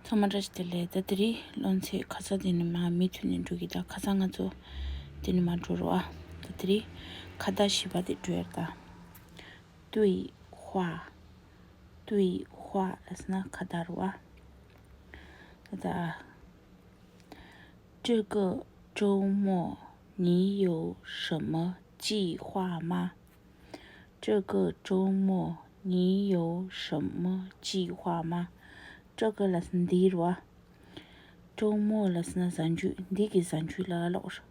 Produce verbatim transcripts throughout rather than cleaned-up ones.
ཚང་མ་བཀྲ་ཤིས་བདེ་ལེགས། ད་དེ་རིང་སློབ་ཚན་ཁ་སང་དེ་ནས་མར་མུ་མཐུད་ནས་འགྲོ་གི། ད་ཁ་སང་ང་ཚོ་དེ་ནས་མར་འགྲོ་རོགས་ཨ། ད་དེ་རིང་ཁ་བརྡ་བཞི་པ་དེ་འགྲོ་ཡ་རེད་ད། 对话། 对话 ལབ་ཟེར་ན་ཁ་བརྡ་རེད་པ། ད་ད། 这个周末你有什么计划吗？这个周末你有什么计划吗？这个 ལབ་ཟེར་ན་འདི་རེད་པ། 周末 ལབ་ཟེར་ན་གཟའ་མཇུག་འདི་གི་གཟའ་མཇུག་ལ་ལབ་པ་རེད།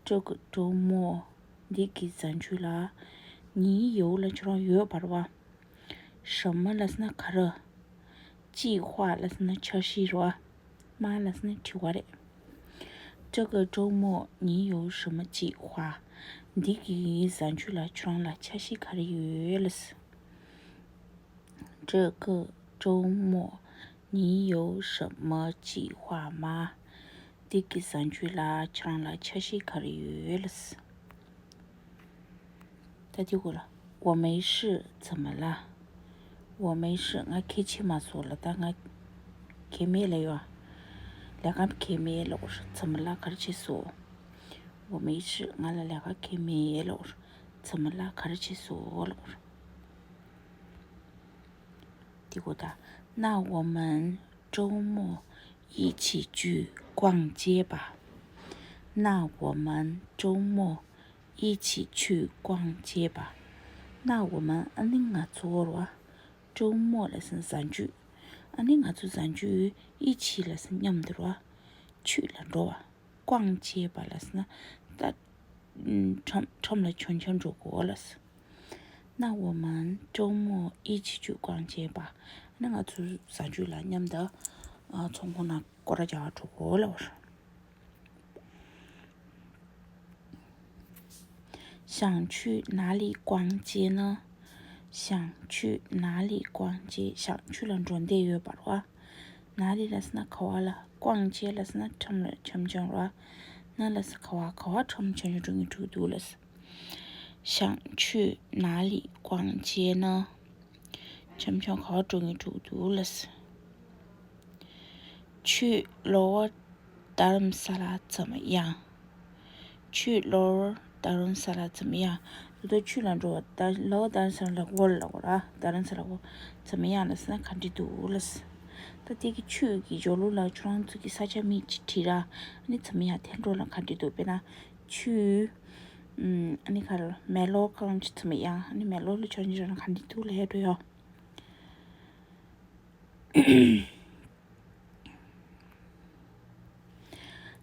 这个周末 འདི་གི་གཟའ་མཇུག་ལ། 你有 ལབ་ཁྱོད་རང་ཡོད་པ་རེད་པ། 什么 ལབ་ཟེར་ན་ག་རེ། 计划 ལབ་ཟེར་ན་འཆར་གཞི་རེད་པ། 吗 ལབ་ཟེར་ན་དྲི་བ་རེད། 这个周末你有什么计划？འདི་གི་གཟའ་མཇུག་ལ་ཁྱོད་རང་ལ་འཆར་གཞི་ག་རེ་ཡོད་ལབ་ཟེར། 这个周末你有什么计划吗？འདི་གི་གཟའ་མཇུག་ལ་ཁྱོད་རང་ལ་འཆར་གཞི་ག་རེ་ཡོད་ལབ་ཟེར། ད་དེ་གོ་ལ། 我没事，怎么了？ 我没事，ང་གལ་ཆེ་མ་སོང་ལ། ད་ང་གལ་མེད་ལབ་ཡོད། ལས་ཀ་གལ་མེད་ལབ་པ་རེད། 怎么了 ག་རེ་བྱས་སོང་། 我没事，ང་ལ་ལས་ཀ་གལ་མེད་ལབ་པ་རེད། 怎么了 ག་རེ་བྱས་སོང་ལབ་པ་རེད། དེ་གོ་ད། 那我们周末一起去逛街吧。 那我们周末一起去逛街吧。 那我们 ཨ་ནི་ང་ཚོ་རེད་པ། 周末 ལབ་ཟེར་ན་གཟའ་མཇུག་ཨ་ནི་ང་ཚོ་གཟའ་མཇུག 一起 ལབ་ཟེར་ན་མཉམ་དུ་རེད་པ། 去 ལ་འགྲོ་བ། 逛街吧 ལབ་ཟེར་ན་ད། ཁྲོམ་ཁྲོམ་ལ་འཆམ་འཆམ་འགྲོ་དགོས་ལབ་ཟེར། 那我们周末一起去逛街吧。 ཨ་ནི་ང་ཚོ་གཟའ་མཇུག་ལ་མཉམ་དུ་ཨ་ཚོང་ཁང་ནང་སྐོར་ར་རྒྱག་འགྲོ་དགོས་ལབ་པ་རེད། 想去哪里逛街呢？ 想去哪里逛街？ 想去 ལ་འགྲོ་འདོད་ཡོད་པ་རེད་པ། 哪里 ལབ་ཟེར་ན་ག་པར་ལ། 逛街 ལབ་ཟེར་ན་ཁྲོམ་ལ་འཆམ་འཆམ་རེད་པ། 哪 ལབ་ཟེར་ག་པར། ག་པར་ཁྲོམ་འཆམ་འཆམ་འགྲོ་སྙིང་བྲོ་གི་འདུག་ལབ་ཟེར། 想去哪里逛街呢？ འཆམ་འཆམ་ག་པར་འགྲོ་སྙིང་བྲོ་གི་འདུག་ལབ་ཟེར། 去 Lower Dharamsala 怎么样？ 去 Lower Dharamsala 怎么样？ ད་ལྟ་去 ལ་འགྲོ་བ། ད་Lower Dharamsala ལ་འོག་ལ་འོག་ར། Dharamsala འོག 怎么样 ལབ་ཟེར་ན་ག་འདྲ་འདུག་ལབ་ཟེར། ད་དེ་གི་去གི་སྦྱོར་ལུགས་ལ་ཁྱོད་རང་ཚོ་གི་ས་ཆ་མིང་ཅིག་བྲིས་ར། ཨ་ནི་怎么样 དེ་འགྲོ་ལ་ག་འདྲ་འདུག་དཔེར་ན་去ཨ་ནི་ག་རེ། 湄ล้ၵ་ཁང་ཅིག 怎么样། ཨ་ནི་湄ล้�ལ་ཁྱོད་རང་འགྲོ་ན་ག་འདྲ་འདུག་ལབ་ཡ་འགྲོ་ཡ།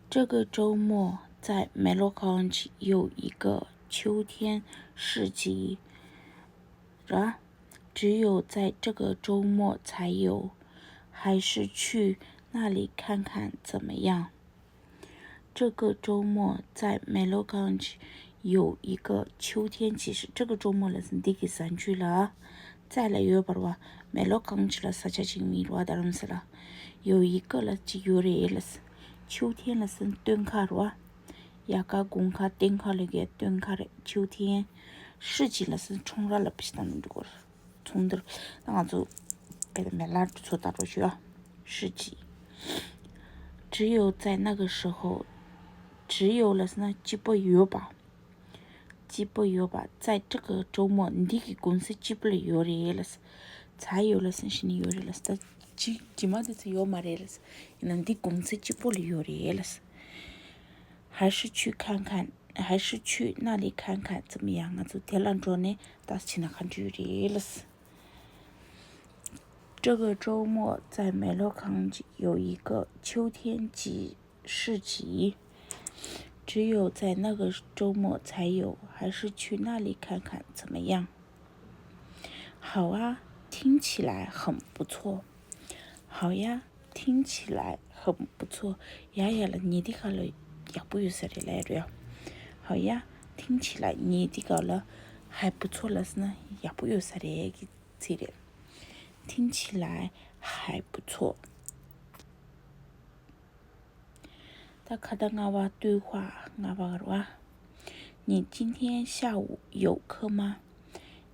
这个周末在湄ล้ၵ་ཁང་ཅིག有一个秋天市集，ར། 只有在这个周末才有，还是去那里看看怎么样？ 这个周末在湄ล้ၵ་ཁང་ཅིག有一个秋天集市。 这个周末 ལབ་ཟེར་ན་འདི་གི་གཟའ་མཇུག་ལ། 在 ལ་ཡོད་པ་རེད་པ། 湄ล้ၵ་ཁང་ཅིག་ལ་ས་ཆ་ཅིག་མིང་རེད་པ། རྡ་རམ་ས་ལ། 有一个 ལབ་ཅིག་ཡོད་རེད་ལབ་ཟེར། 秋天 ལབ་ཟེར་ན་སྟོན་ཁ་རེད་པ། དབྱར་ཁ་དགུན་ཁ་སྟོན་ཁ་ལབ་ཀྱི་སྟོན་ཁ་རེད། 秋天། 市集 ལབ་ཟེར་ན་ཁྲོམ་ར་ལབ་པ་ཞིག་བཏང་ནས་འགྲོ་གི་རེད། ཚོང་འདུར། ད་ང་ཚོ་དཔེ་དེ་མེ་ལར་དུ་ཚོ་ལྟ་འགྲོ་ཞུ་ཨ། 市集། 只有在那个时候། 只有 ལབ་ཟེར་ན་གཅིག་པོ་ཡོད་པ། གཅིག་པོ་ཡོད་པ། 在这个周末 འདི་གི་གུང་སེང་གཅིག་པོ་ལ་ཡོད་རེད་ལབ་ཟེར། 才有 ལབ་ཟེར་ན་གཞི་ནས་ཡོད་རེད་ལབ་ཟེར། ད་གཅིག་རྗེས་མ་དེ་ཚོ་ཡོད་མ་རེད་ལབ་ཟེར། ཡིན་ན་འདི་གུང་སེང་གཅིག་པོ་ལ་ཡོད་རེད་ལབ་ཟེར། 还是去看看，还是去那里看看怎么样？ ང་ཚོ་དེ་ལ་འགྲོ་ནས་ད་ཕྱིན་ན་ག་འདྲ་རེད་ལབ་ཟེར། 这个周末在湄ล้淅巷有一个秋天集市集，只有在那个周末才有，还是去那里看看怎么样？ 好啊，听起来很不错。好呀，听起来很不错。 ཡ་ཡ་ལ་ཉན་དེ་ག་ལ་ཡག་པོ་ཡོད་ས་རེད་ལབ་ཡ་རེད་ཡ། 好呀，听起来 ཉན་དེ་ག་ལ། 还不错 ལབ་ཟེར་ན་ཡག་པོ་ཡོད་ས་རེད་ཀྱི་ཚིག་རེད། 听起来还不错。 ད་ཁ་བརྡ་ལྔ་པ། 对话 ལྔ་པ་རེད་པ། 你今天下午有课吗？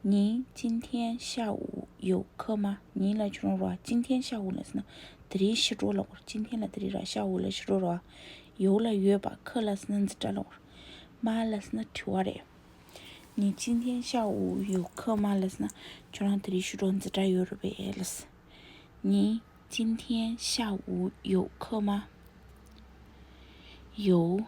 你今天下午有课吗？你་ལ་ཁྱོད་རང་རོ། 今天下午་ལ་ཟེར་ན་དེ་རིང་ཕྱི་དྲོ་ལ་གོ། 今天་ལ་དེ་རིང་ར། 下午་ལ་ཕྱི་དྲོ་རོ། 有་ལ་ཡོད་པ། 课་ལ་ཟེར་ན་འཛིན་གྲྭ་ལ་གོ། 吗་ལ་ཟེར་ན་དྲི་བ་རེད། 你今天下午有课吗་ལ་ཟེར་ན་ཁྱོད་རང་དེ་རིང་ཕྱི་དྲོ་འཛིན་གྲྭ་ཡོད་རེད་པས་ལ་ཟེར། 你今天下午有课吗？有，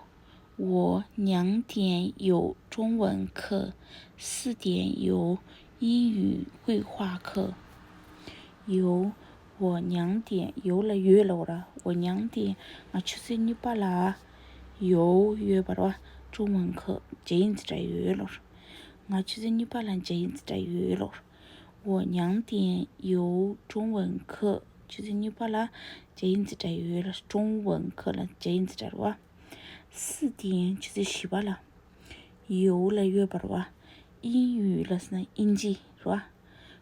我两点有中文课，四点有英语会话课。有，我两点 有་ལ་ཡོད་ལ་གོ་ར། 我两点 ང་ཆུ་ཚོད་གཉིས་པ་ལ། 有 ཡོད་པ་ར། 中文课 རྒྱ་ཡིག་འཛིན་གྲྭ་ཡོད་ལ་གོ་ར། ང་ཆུ་ཚོད་གཉིས་པ་ལ་རྒྱ་ཡིག་འཛིན་གྲྭ་ཡོད་ལ་གོ་ར། 我两点有中文课 ཆུ་ཚོད་གཉིས་པ་ལ་རྒྱ་ཡིག་འཛིན་གྲྭ་ཡོད་ལ། 中文课 ལ་རྒྱ་ཡིག་འཛིན་གྲྭ་རེད་བ། 四点 ཆུ་ཚོད་བཞི་པ་ལ། 有 ལ་ཡོད་པ་རེད་བ། 英语 ལ་ཟེར་ན་དབྱིན་ཇི་རེད་བ།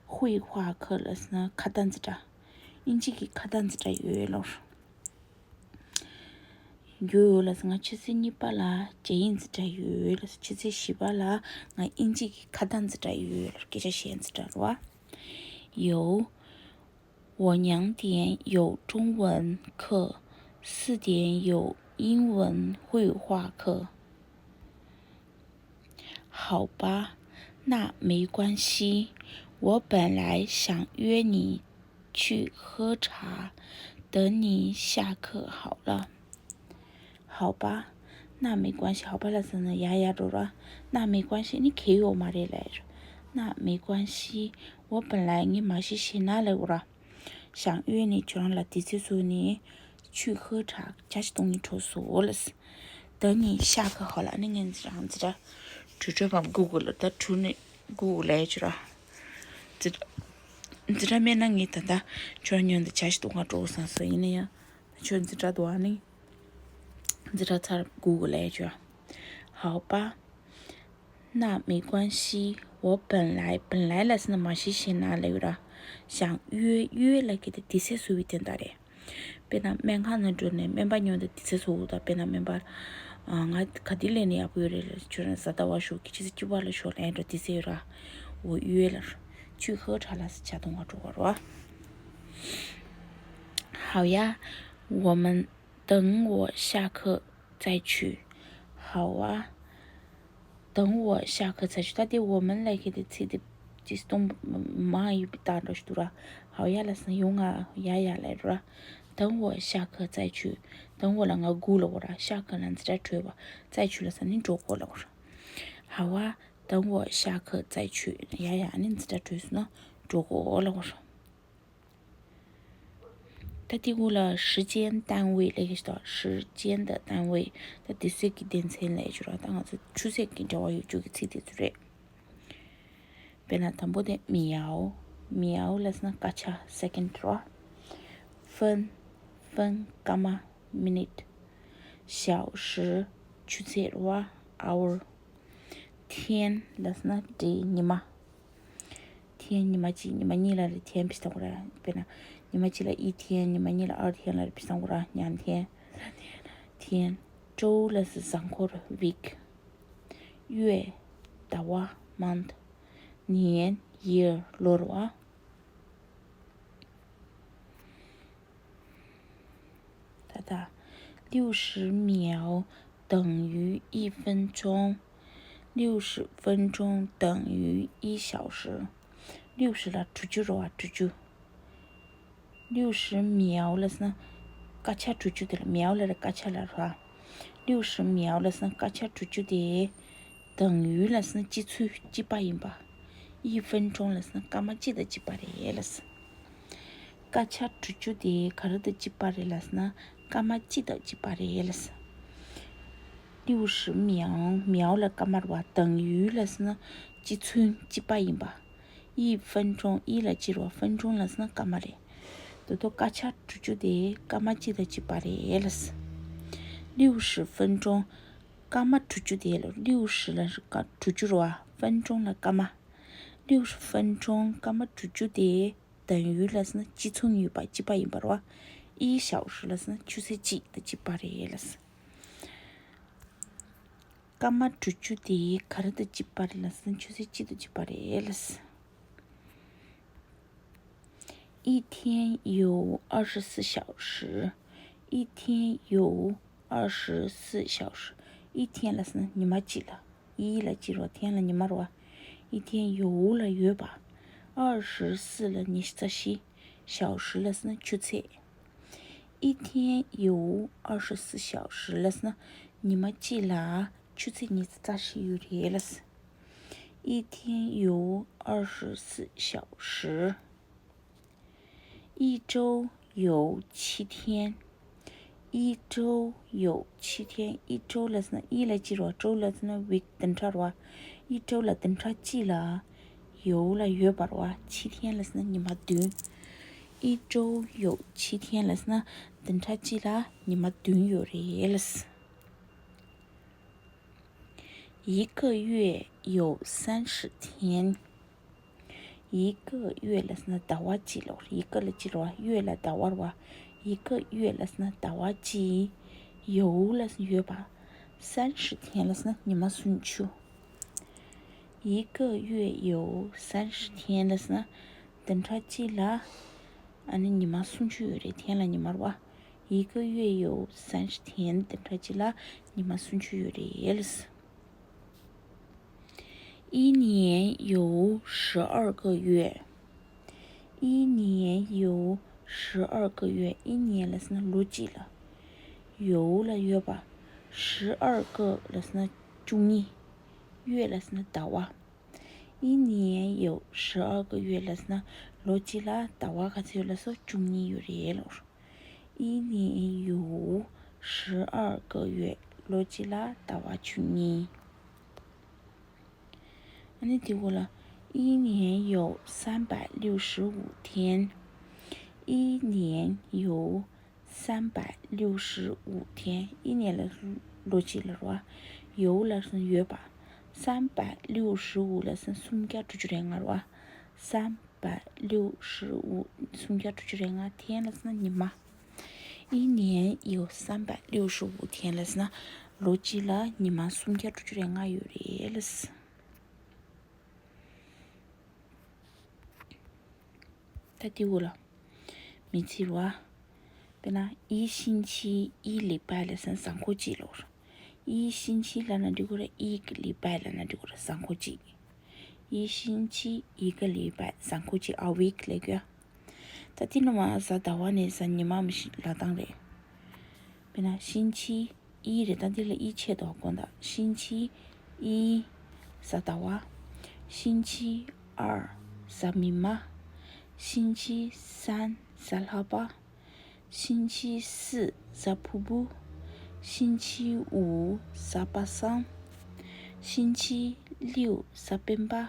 会话课 ལ་ཟེར་ན་ཁ་བརྡ་འཛིན་གྲྭ། དབྱིན་ཇི་གི་ཁ་བརྡ་འཛིན་གྲྭ་ཡོད་ལ། 有 ལ་ཟེར་ན་ཆུ་ཚོད་གཉིས་པ་ལ་རྒྱ་ཡིག་འཛིན་གྲྭ་ཡོད་ལ། ཆུ་ཚོད་བཞི་པ་ལ་ང་དབྱིན་ཇི་གི་ཁ་བརྡ་འཛིན་གྲྭ་ཡོད་ལ། སྐད་ཆ་བཤད་འཛིན་གྲྭ་རེད་བ། 有 我两点有中文课，四点有英文会话课。好吧，那没关系，我本来想约你去喝茶，等你下课好了。好吧，那没关系。好吧 ལ་ཟེར་ན་ཡ་ཡ་འགྲོ་ར། 那没关系 ནི་གལ་ཡོད་མ་རེད་ལབ་ར། 那没关系，我本来 ངས་མ་གཞི་བཤད་ན་ལབ་ར། 想约你 ཁྱོད་རང་ལ་དུས་ཚོད་བཟོས་ནས་去喝茶 ཇ་ཞིག་བཏུང་ནས་འགྲོ་སོང་ལབ། 等你下课好了 ནི་ངས་འཛིན་གྲྭ་འཛིན་གྲྭ་གྲོལ་གྲོལ་བམ་སྒུག་དགོས་ལ། ད་གྲོལ་ནས་སྒུག་དགོས་ལབ་ཡ་ཅིག་ར། འཛིན་གྲྭ་འཛིན་གྲྭ་མེད་ན་ངས་ད་ལྟ་ཁྱོད་རང་མཉམ་དུ་ཇ་ཞིག་བཏུང་ག་འགྲོ་དགོས་བསམ་སོང་། ཡིན་ན་ཡང་ད་ཁྱོད་འཛིན་གྲྭ་འདུག་ཨ་ནི། འཛིན་གྲྭ་ཚར་སྒུག་དགོས་ལབ་ཡ་ཅིག་ར། 好吧། 那没关系，我本来 本来 ལ་ཟེར་ན་མ་གཞི་བཤད་ན་ལབ་ཡོད་ར། 想约 约 ལབ་ཀྱི་དེ་དུས་ཚོད་བཟོ་བའི་དོན་དག་རེད། དཔེར་ན་སྨན་ཁང་ནང་འགྲོ་ནས་སྨན་པ་མཉམ་དུ་དུས་ཚོད་བཟོ་དགོས་དང་། དཔེར་ན་སྨན་པ། ཨ། ང་ག་དུས་སླེབས་ན་ཡག་པོ་ཡོད་རེད་ལབ། ཁྱོད་རང་གཟའ་ཟླ་བ་ཞོགས་ཀྱི་ཆུ་ཚོད་བཅུ་པ་ལ་ཞོགས་ལབ་ཡ་འདྲ་དུས་ཚོད་ཡོད་ར། 我约 ལབ། 去喝茶 ལ་ཟེར་ཇ་བཏུང་ག་འགྲོ་བ་རེད་བ། 好呀，我们 等我下课再去。好啊。等我下课再去。ད་དེ་我们 ལབ་མཁན་དེ་ཚིག་དེ་ཅིག་སྟོང་མང་ཡོད་པའི་རྟགས་འདྲ་ཞིག་འདུག་ར། 好呀 ལབ་སོང་ཡོང་ང་ཡ་ཡ་ལབ་ར། 等我下课再去། 等我 ལ་ང་སྒུག་ལབ་པ་ར། 下课 ལ་འཛིན་གྲྭ་གྲོལ་བ། 再去 ལབ་ས་ནི་འགྲོ་དགོས་ལབ་པ་ར། 好啊，等我下课再去། ཡ་ཡ་ནི་འཛིན་གྲྭ་གྲོལ་སོང་ན་འགྲོ་དགོས་ལབ་པ་ར། ད་དེ་གུ་ལ་时间单位 ལབ་ཀྱི་ཞིག་འདུག 时间的单位། ད་དུས་ཚོད་ཀྱི་སྡེ་ཚན་ལབ་ཀྱི་ར། ད་ང་ཚོ་ཆུ་ཚོད་ཀྱི་འབྲེལ་བ་ཡོད་རྒྱུ་གི་ཚིག་དེ་ཚོ་རེད། དཔེར་ན་དང་པོ་དེ་秒། 秒 ལབ་ཟེར་ན་སྐར་ཆ་second རེད་བ། 分། 分 སྐར་མ་minute། 小时 ཆུ་ཚོད་རེད་བ། hour། 天 ལབ་ཟེར་ན་day ཉི་མ། 天 ཉི་མ་གཅིག་ཉི་མ་གཉིས་ལ་རེ་天 བེད་སྟོན་དགོས་ར། དཔེར་ན་ཉི་མ་གཅིག་ལ་一天། ཉི་མ་གཉིས་ལ་二天 ལ་རེ་བེད་སྟོན་དགོས་ར། 两天། 天། 周 ལབ་ཟེར་གཟའ་འཁོར་week། 月། ཟླ་བ་month། 年། year ལོ་རེད་བ། ད་ལྟ། 六十秒等于一分钟。六十分钟等于一小时。六十 ལབ་དྲུག་ཅུ་རེད་བ། དྲུག་ཅུ། 六十秒 ལབ་ཟེར་ན་སྐར་ཆ་དྲུག་ཅུ་དེ་ལ། 秒 ལབ་ན་སྐར་ཆ་ལ་རེད་བ། 六十秒 ལབ་ཟེར་ན་སྐར་ཆ་དྲུག་ཅུ་དེ། 等于 ལབ་ཟེར་ན་སྤྱི་ཚུལ་གཅིག་པ་ཡིན་པ། 一分钟 ལབ་ཟེར་ན་སྐར་མ་གཅིག་དང་གཅིག་པ་རེད་ལབ་ཟེར། སྐར་ཆ་དྲུག་ཅུ་དེ་ག་རེ་དང་གཅིག་པ་རེད་ལབ་ཟེར་ན་སྐར་མ་གཅིག་དང་གཅིག་པ་རེད་ལབ་ཟེར། 六十秒། 秒 ལ་སྐར་མ་རེད་བ། 等于 ལབ་ཟེར་ན་སྤྱི་ཚུལ་གཅིག་པ་ཡིན་པ། 一分钟། 一 ལ་གཅིག་རེད་བ། 分钟 ལབ་ཟེར་ན་སྐར་མ་རེད། དེ་ཐོག་སྐར་ཆ་དྲུག་ཅུ་དེ་སྐར་མ་གཅིག་དང་གཅིག་པ་རེད་ལབ་ཟེར། 六十分钟། སྐར་མ་དྲུག་ཅུ་དེ་ལ། 六十 ལ་དྲུག་ཅུ་རེད་བ། 分钟 ལ་སྐར་མ། 六十分钟། སྐར་མ་དྲུག་ཅུ་དེ། 等于 ལབ་ཟེར་ན་སྤྱི་མཚུངས་ཡོད་པ། གཅིག་པ་ཡིན་པ་རེད་བ། 一小时 ལབ་ཟེར་ན་ཆུ་ཚོད་གཅིག་དང་གཅིག་པ་རེད་ལབ་ཟེར། སྐར་མ་དྲུག་ཅུ་དེ་ག་རེ་དང་གཅིག་པ་རེད་ལབ་ཟེར་ན་ཆུ་ཚོད་གཅིག་དང་གཅིག་པ་རེད་ལབ་ཟེར། 一天有二十四小时。一天有二十四小时。一天 ལབ་ཟེར་ན་ཉི་མ་གཅིག་ལ། 一 ལ་གཅིག་རེད་བ། 天 ལ་ཉི་མ་རེད་བ། 一天有 ལ་ཡོད་པ། 二十四 ལ་ཉི་ཤུ་རྩ་བཞི། 小时 ལབ་ཟེར་ན་ཆུ་ཚོད། 一天有二十四小时 ལབ་ཟེར་ན་ཉི་མ་གཅིག་ལ་ཆུ་ཚོད་ཉི་ཤུ་རྩ་བཞི་ཡོད་རེད་ལབ་ཟེར། 一天有二十四小时。 一周有七天。 一周有七天。 一周 ལབ་ཟེར་ན། 一 ལ་གཅིག་རེད་བ། 周 ལབ་ཟེར་ན་week་བདུན་ཕྲག་རེད་བ། 一周 ལ་བདུན་ཕྲག་གཅིག་ལ། 有 ལ་ཡོད་པ་རེད་བ། 七天 ལབ་ཟེར་ན་ཉི་མ་བདུན། 一周有七天 ལབ་ཟེར་ན་བདུན་ཕྲག་གཅིག་ལ་ཉི་མ་བདུན་ཡོད་རེད་ལབ་ཟེར། 一个月有三十天。 一个月 ལབ་ཟེར་ན་ཟླ་བ་གཅིག་ལབ་རེད། 一个 ལ་གཅིག་རེད་བ། 月 ལ་ཟླ་བ་རེད་བ། 一个月 ལབ་ཟེར་ན་ཟླ་བ་གཅིག། 有 ལབ་ཟེར་ན་ཡོད་པ། 三十天 ལབ་ཟེར་ན་ཉི་མ་སུམ་ཅུ། 一个月有三十天 ལབ་ཟེར་ན་བདུན་ཕྲག་གཅིག་ལ་ཨ་ནི་ཉི་མ་སུམ་ཅུ་ཡོད་རེད། 天 ལ་ཉི་མ་རེད་བ། 一个月有三十天། བདུན་ཕྲག་གཅིག་ལ་ཉི་མ་སུམ་ཅུ་ཡོད་རེད་ལབ་ཟེར། 一年有十二个月。 一年有十二个月。 一年 ལབ་ཟེར་ན་ལོ་གཅིག་ལ། 有 ལ་ཡོད་པ། 十二个 ལབ་ཟེར་ན་བཅུ་གཉིས། 月 ལབ་ཟེར་ན་ཟླ་བ། 一年有十二个月 ལབ་ཟེར་ན་ལོ་གཅིག་ལ་ཟླ་བ་ག་ཚོད་ཡོད་ལབ་སོང་། བཅུ་གཉིས་ཡོད་རེད་ལབ། 一年有十二个月。 ལོ་གཅིག་ལ་ཟླ་བ་བཅུ་གཉིས། ཨ་ནི་དེ་གོ་ལ། 一年有三百六十五天。 一年有三百六十五天。 一年 ལ་ལོ་གཅིག་ལ་རེད་བ། 有 ལ་ཡོད་པ། 三百六十五 ལབ་ཟེར་ན་སུམ་བརྒྱ་དྲུག་ཅུ་རེ་ལྔ་རེད་བ། 三百六十五། སུམ་བརྒྱ་དྲུག་ཅུ་རེ་ལྔ། 天 ལབ་ཟེར་ན་ཉི་མ། 一年有三百六十五天 ལབ་ཟེར་ན་ལོ་གཅིག་ལ་ཉི་མ་སུམ་བརྒྱ་དྲུག་ཅུ་རེ་ལྔ་ཡོད་རེད་ལབ་ཟེར། ད་དེ་འོ་ལ། མི་ཚེ་རེད་བ། དཔེར་ན། 一星期一礼拜 ལབ་ཟེར་ན་གཟའ་འཁོར་གཅིག་ལབ་རེད། 一星期 ལབ་ན་འགྲིག་གི་རེད། 一个礼拜 ལབ་ན་འགྲིག་གི་རེད། གཟའ་འཁོར་གཅིག 一星期一个礼拜། གཟའ་འཁོར་གཅིག a week ལབ་དགོས། ད་དེ་ནི་མ་གཟའ་ཟླ་བ་ནས་གཟའ་ཉི་མ་མི་ཤེས་ལབ་སྟངས་རེད། དཔེར་ན། 星期一 རེད། ད་འདི་ལ་一 ཆད་དོ་དགོངས་དག 星期一 གཟའ་ཟླ་བ། 星期二 གཟའ་མིག་དམར། 星期三 གཟའ་ལྷག་པ། 星期四 གཟའ་ཕུར་བུ། 星期五 གཟའ་པ་སངས། 星期六 གཟའ་སྤེན་པ།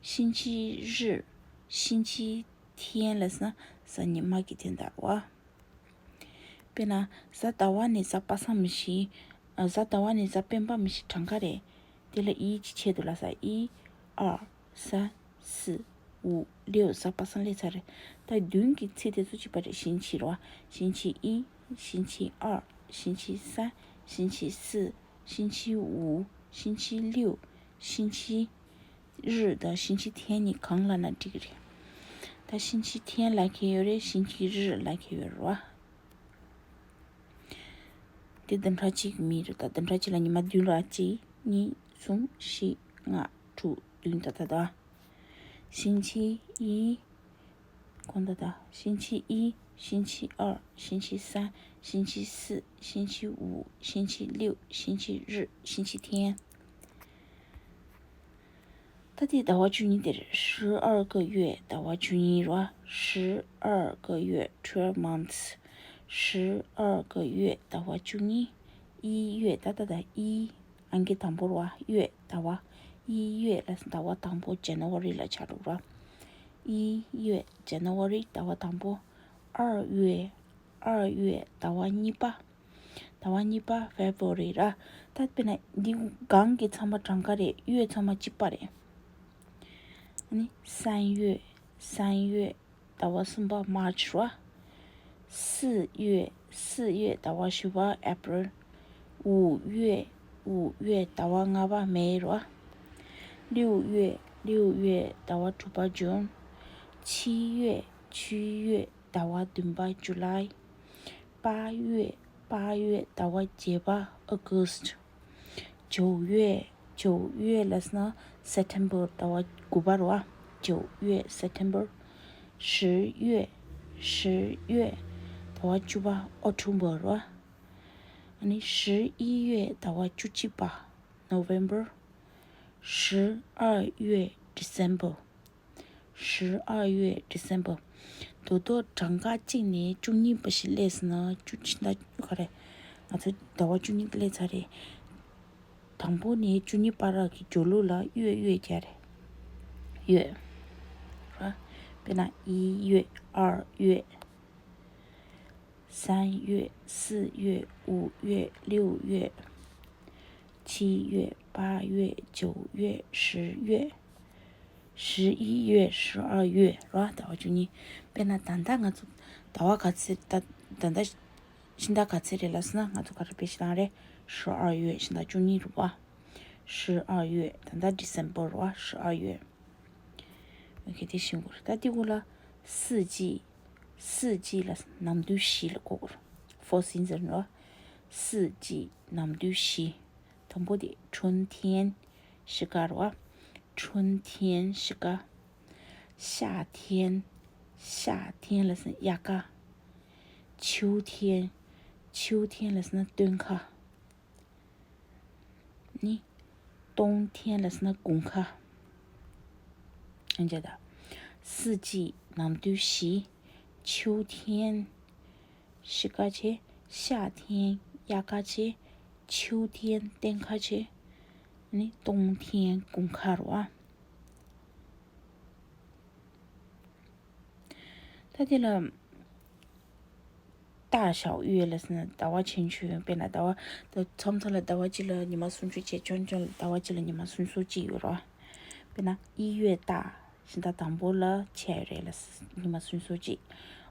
星期日 星期天 ལབ་ཟེར་ན་གཟའ་ཉི་མ་གི་དོན་དག་རེད་བ། དཔེར་ན། གཟའ་ཟླ་བ་ནས་གཟའ་པ་སངས་མི་ཤེས། ཨ། གཟའ་ཟླ་བ་ནས་གཟའ་སྤེན་པ་མི་ཤེས། གྲངས་ཀ་རེད། དེ་ལ་一 གཅིག་ཆད་དུ་ལ་ས། 一、二、三、四、五、六 གཟའ་པ་སངས་སླེབས་ཚར་རེད། ད་མདུན་གྱི་ཚིག་དེ་ཚོ་གཅིག་པ་རེད། 星期 རེད་བ། 星期一、星期二、星期三、星期五、星期六、星期日 དང་星期天 གཉིས་གང་ལབ་ན་འགྲིག་གི་རེད། ད་星期天 ལབ་མཁན་ཡོད་རེད། 星期日 ལབ་མཁན་ཡོད་རེད་བ། དེ་བདུན་ཕྲག་གཅིག་གི་མིང་རེད། ད་བདུན་ཕྲག་གཅིག་ལ་ཉི་མ་བདུན་རེད་བ། གཅིག་གཉིས། གསུམ། བཞི། ལྔ། དྲུག་བདུན། ད་ད་ད། 星期一། གོང་ད་ད། 星期一、星期二、星期三、星期四、星期五、星期六、星期日、星期天། ད་དེ་ཟླ་བ་བཅུ་གཉིས་དེ་རེད། 十二个月 ཟླ་བ་བཅུ་གཉིས་རེད་བ། 十二个月 twelve months། 十二个月 ཟླ་བ་བཅུ་གཉིས། 一月 ད་ད་ད། 一 ཨང་ཀི་དང་པོ་རེད་བ། 月 ཟླ་བ། 一月 ལ་ཟླ་བ་དང་པོ་January ལ་ཆགས་འགྲོ་ར། 一月 January ཟླ་བ་དང་པོ། 二月 二月 ཟླ་བ་གཉིས་པ། ཟླ་བ་གཉིས་པ་February ར། ད་དཔེར་ན་འདི་སྒང་གི་ཚང་མ་གྲངས་ཀ་རེད། 月 ཚང་མ་གཅིག་པ་རེད། ཨ་ནི་三月། 三月 ཟླ་བ་གསུམ་པ་March ར། 四月། 四月 ཟླ་བ་བཞི་པ་April། 五月། 五月 ཟླ་བ་ལྔ་པ་May ར། 六月། 六月 ཟླ་བ་དྲུག་པ་June། 七月།七月 ཟླ་བ་བདུན་པ། July། 八月། 八月 ཟླ་བ་བརྒྱད་པ། August། 九月། 九月 ལབ་ན་September ཟླ་བ་དགུ་པ་རེད་བ། 九月 September། 十月། 十月 ཟླ་བ་བཅུ་པ། October རེད་བ། ཨ་ནི་十一月 ཟླ་བ་བཅུ་གཅིག་པ། November། 十二月 December། 十二月 December། དོ་དོ་གྲངས་ཀ་གཅིག་ནས་བཅུ་གཉིས་པ་ཞིག་སླེབས་སོང་ན། བཅུ་གཅིག་ད་ག་རེ། ང་ཚོ་ཟླ་བ་བཅུ་གཉིས་སླེབས་ཚར་རེད། དང་པོ་ནས་བཅུ་གཉིས་བར་གྱི་སྦྱོར་ལུགས་ལ་月月རྒྱག་རེད། 月། ར། དཔེར་ན། 一月། 二月། 三月、四月、五月、六月、七月、八月、九月、十月、十一月、十二月ར། ཟླ་བ་བཅུ་གཉིས། དཔེར་ན་ད་ལྟ་ང་ཚོ་ཟླ་བ་ག་ཚོད། ད་ད་ལྟ་ཕྱི་ཟླ་ག་ཚོད་རེད་ལབ་སོང་ན། ང་ཚོ་ག་རེ་དཔེ་ཞིག་བཏང་རེད། 十二月། ཕྱི་ཟླ་བཅུ་གཉིས་རེད་བ། 十二月། ད་ལྟ་December རེད་བ། 十二月། ཨོ་ཁེ། དེ་ཤེས་དགོས་རེད། ད་དེ་གུ་ལ་四季། 四季 ལ་ནམ་དུས་བཞི་ལ་གོ་དགོས་རེད། Four seasons རེད་བ། 四季། ནམ་དུས་བཞི། དང་པོ་དེ་春天། 四季རེད་བ། 春天། 四季། 夏天། 夏天 ལབ་སོང་ན་དབྱར་ཁ། 秋天། 秋天 ལབ་སོང་ན་སྟོན་ཁ། ནི། 冬天 ལབ་སོང་ན་དགུན་ཁ། ཨ་འཇག་ད། 四季། ནམ་དུས་བཞི། 秋天། 四季བྱས། 夏天། དབྱར་ཁ་བྱས། 秋天། སྟོན་ཁ་བྱས། ནི། 冬天། དགུན་ཁ་རེད་བ། ད་དེ་ལ། 大小月 ལབ་སོང་ན་ཟླ་བ་ཆུང་ཆུང་། དཔེར་ན་ཟླ་བ། ད་མཚམས་མཚམས་ལ་ཟླ་བ་གཅིག་ལ་ཉི་མ་སུམ་ཅུ་བྱས། ཆུང་ཆུང་ལ་ཟླ་བ་གཅིག་ལ་ཉི་མ་སུམ་ཅུ་སོ་གཅིག་ཡོད་རེད་བ། དཔེར་ན། 一月大། ཕྱི་ཟླ་དང་པོ་ལ་ཆེ་རེད་ལ། ཉི་མ་སུམ་ཅུ་སོ་གཅིག།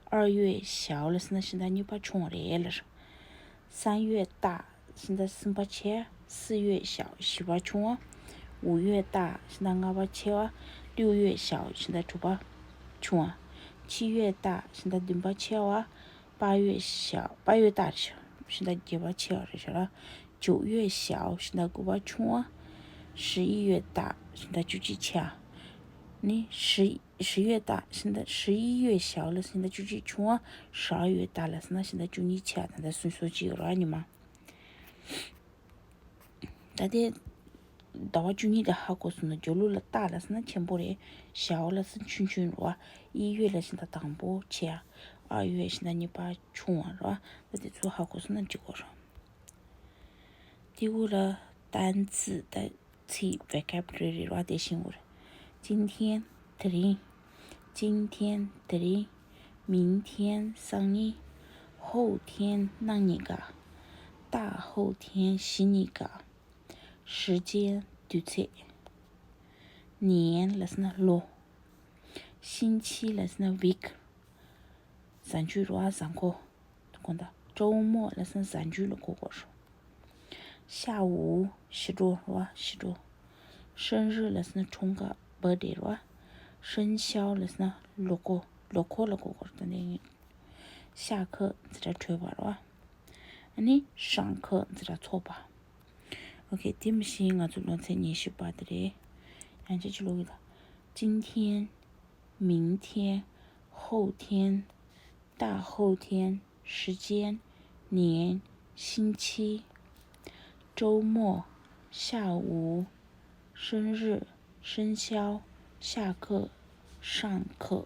二月小 ལབ་སོང་ན་ཕྱི་ཟླ་གཉིས་པ་ཆུང་རེད་ལ། 三月大། ཕྱི་ཟླ་གསུམ་པ་ཆེ། 四月小། བཞི་པ་ཆུང་བ། 五月大། ཕྱི་ཟླ་ལྔ་པ་ཆེ་བ། 六月小། ཕྱི་ཟླ་དྲུག་པ་ཆུང་བ། 七月大། ཕྱི་ཟླ་བདུན་པ་ཆེ་བ། 八月小། 八月大། ཕྱི་ཟླ་བརྒྱད་པ་ཆེ་བ་རེད་ཤག་ར། 九月小། ཕྱི་ཟླ་དགུ་པ་ཆུང་བ། 十一月大། ཕྱི་ཟླ་བཅུ་གཅིག་ཆེ་བ། ནི། 十། 十月大། ཕྱི་ཟླ། 十一月小 ལབ་སོང་ན་ཕྱི་ཟླ་བཅུ་གཅིག་ཆུང་བ། 十二月大 ལབ་སོང་ན་ཕྱི་ཟླ་བཅུ་གཉིས་ཆེ་བ། ད་ལྟ་སུམ་ཅུ་སོ་གཅིག་ཡོད་རེད་བ། ཉི་མ། ད་དེ་ཟླ་བ་བཅུ་གཉིས་དེ་ཧ་གོ་སོང་ན། སྦྱོར་ལུགས་ལ། 大 ལབ་སོང་ན་ཆེན་པོ་རེད། 小 ལབ་སོང་ན་ཆུང་ཆུང་རེད་བ། 一月 ལབ་སོང་ན་ད་དང་པོ་ཆེ་བ། 二月 ལབ་སོང་ན་གཉིས་པ་ཆུང་བ་རེད་བ། ད་དེ་ཚོ་ཧ་གོ་སོང་ན་འགྲིག་གོ་རེད། དེ་གུ་ལ་单词། ད་ཚིག vocabulary རེད་བ། དེ་ཤེས་དགོས་རེད། 今天། དེ་རིང་། 今天། དེ་རིང་། 明天། སང་ཉིན། 后天། གནངས་ཉིན་ཀ། 大后天། གཞེས་ཉིན་ཀ། 时间། དུས་ཚོད། 年 ལབ་སོང་ན་ལོ། 星期 ལབ་སོང་ན་week། གཟའ་མཇུག་རེད་བ། གཟའ་འཁོར། དགོངས་དག 周末 ལབ་སོང་ན་གཟའ་མཇུག་ལ་གོ་དགོས་རེད། 下午། ཕྱི་དྲོ་རེད་བ། ཕྱི་དྲོ། 生日 ལབ་སོང་ན་འཁྲུངས་སྐར། birthday རེད་བ། 生肖 ལབ་སོང་ན་ལོ་འཁོར། ལོ་འཁོར་ལ་གོ་དགོས་རེད། ད་ནི། 下课 འཛིན་གྲྭ་གྲོལ་བ་རེད་བ། ཨ་ནི་上课 འཛིན་གྲྭ་ཚོགས་པ། ཨོ་ཁེ། དེ་མི་ཤེས། ང་ཚོ་སློབ་ཚན་ཉི་ཤུ་པ་དེ་རེད། ཡང་ཅིག་ཅིག་ཀློག་གི་ད། 今天། 明天། 后天། 大后天。 时间。 年。 星期。 周末。 下午。 生日。 生肖。 下课。 上课。